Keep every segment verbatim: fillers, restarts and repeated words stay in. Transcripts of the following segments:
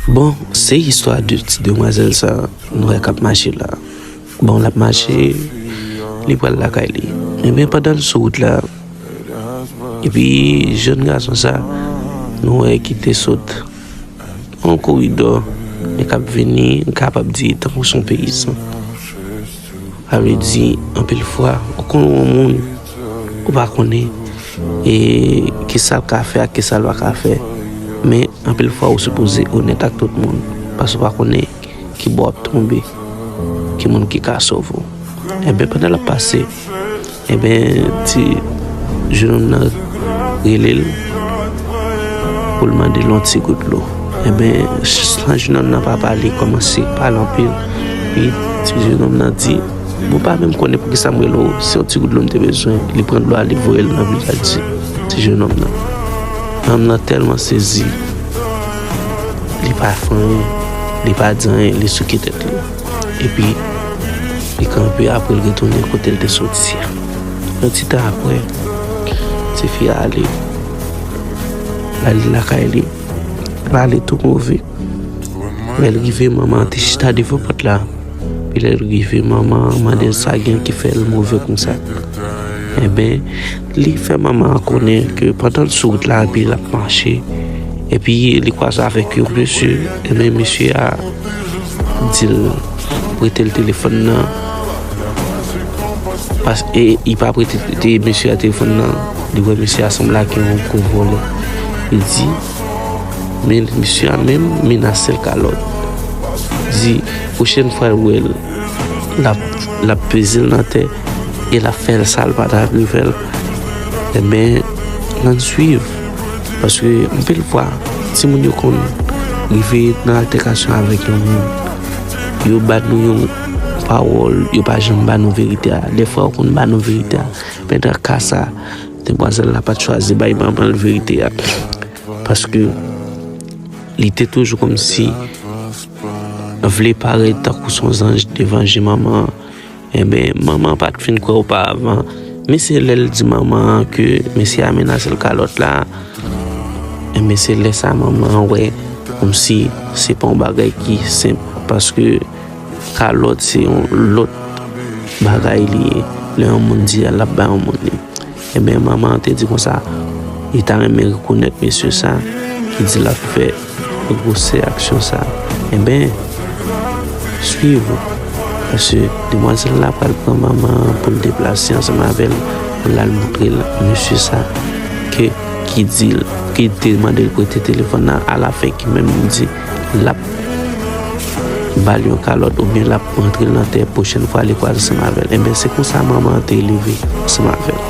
Bon, se istwa de ti demwazèl sa nou wè k ap mache la. Bon, l ap mache, li pral lakay li. Ebyen, pandan l sou wout la, epi jèn gason sa, nou wè ki te sot yon koridò, men k ap vini, n kapab di, tankou s on peyizan. Sa vle di, anpil fwa, ou konn yon moun, ou pa konnen, e, kisa l ka fè ak kisa l pa ka fè. Men, anpil fwa, ou sipoze onèt ak tout moun, paske ou pa konnen ki bò w ap tonbe, ki moun ki ka sove w. Enben, pandan l ap pase, enben, ti jennonm nan rele l pou l mande l yon ti gout dlo. Enben, san jennonm nan pa pale, kòmanse pale anpil. Epi, ti jennonm nan di, "Mwen pa menm konnen poukisa m rele w, se yon ti gout dlo m te bezwen." Li pran dlo a, li voye l nan vizaj ti, ti jennonm nan. Nonm nan tèlman sezi, li pa fè anyen, li pa di anyen, li souke tèt li. Epi, li kanpe, apre l retounen kote l te soti a. Yon ti tan apre, tifi a ale. L ale lakay li. L ale tou move. Lè l rive, manman an te chita devan pòt la. Epi lè l rive, manman an mande l sa gen ki fè l move konsa. Enben, li fè manman an konnen ke pandan l sou wout la, epi l ap mache, epi li kwaze avèk yon mesye, enben, mesye a di l prete l telefòn nan. Pas-, e, li pa prete te mesye a telefòn nan, li wè mesye a sanble ak yon gwo vòlè. Li di, men mesye a menm menase l kalòt. Di, pwochèn fwa l wè l, l ap, l ap peze l nan tè, e l ap fè l sa l pa ta dwe fè l. Enben, ann swiv. Paske anpil fwa, timoun yo konn rive nan altèkasyon avèk yon moun. Yo ba nou yon pawòl, yo pa janm ba nou verite a. Dèfwa, yo konn ba nou verite a. Pandan ka sa, demwazèl la pa t chwazi bay manman l verite a. Paske li te toujou kòmsi vle parèt tankou s on zanj devan je manman an. Enben, manman an pa t fin kwè oparavan, men se lè l di manman an ke mesye a menase l kalòt la, enben, se lè sa manman an wè kòmsi se pa yon bagay ki senp, paske kalòt se yon lòt bagay li ye. Lè yon moun di l ap bay yon moun li. Enben, manman an te di konsa, li ta renmen rekonèt mesye sa ki di l ap fè gwosè aksyon sa. Enben, swiv, paske demwazèl la pral pran manman an pou l deplase ansanm avè l, pou l al montre l mesye sa ke, ki di l, ki te mande l prete telefòn nan, alafen ki menm di l ap ba l yon kalòt oubyen l ap rantre l nan tè pwochèn fwa li kwaze ansanm avè l. Enben, se konsa manman an te leve ansanm avè l.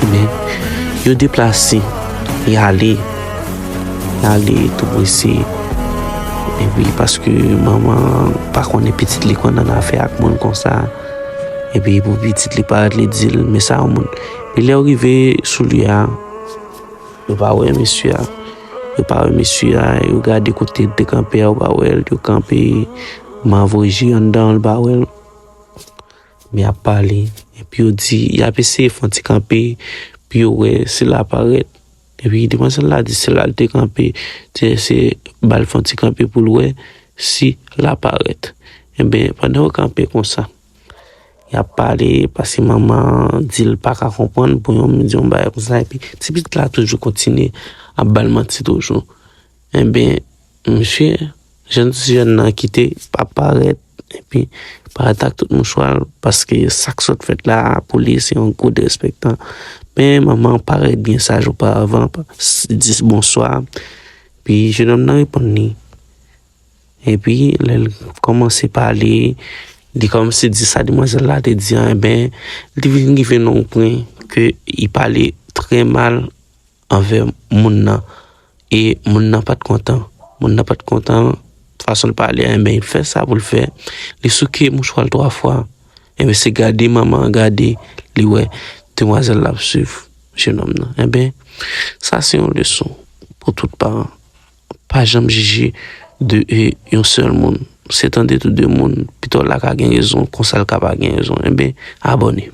Men, yo deplase, y ale, y ale tou prese. Epi, paske manman an pa konnen pitit li konn annafè ak moun konsa. Epi, pou pitit li parèt, li di l, men sa yon moun. Men lè yo rive sou lye a, yo pa wè mesye a. Yo pa wè mesye a, yo gade kote l te kanpe a, yo pa wè l, yo kanpe, manman voye je anndan, yo pa wè l. Men y ap pale, epi yo di, y ap eseye fè yon ti kanpe, pou yo wè si l ap parèt. Epi demwazèl la di se la l te kanpe, te eseye ba l fè yon ti kanpe pou l wè si l ap parèt. Enben, pandan yo kanpe konsa, y ap pale, paske manman an di l pa ka konprann pou yon moun di yon bagay konsa, epi ti pitit la toujou kontinye ap ba l manti toujou. Enben, mesye, jèn ti jèn nan kite, pa parèt, epi parèt ak tout mouchwa l, paske sa k sot fèt la, pou li, se yon gwo derespektan. Men manman an parèt byen saj oparavan, pa, s-, di bonswa, epi jennonm nan reponn li. Epi, lè l kòmanse pale, li kòmanse di sa demwazèl la te di a, enben, li vin rive nan yon pwen ke li pale trè mal anvè moun nan. E moun nan pa t kontan. Moun nan pa t kontan fason l pale a, enben, li fè sa pou l fè. Li souke mouchwa l twa fwa. Enben, se gade manman an gade, li wè demwazèl la ap swiv jennonm nan. Enben, sa se yon leson pou tout paran. Pa janm jije de, e, yon sèl moun. Se tande tou de moun, pito l la ka gen rezon, konsa l ka pa gen rezon. Enben, abòne.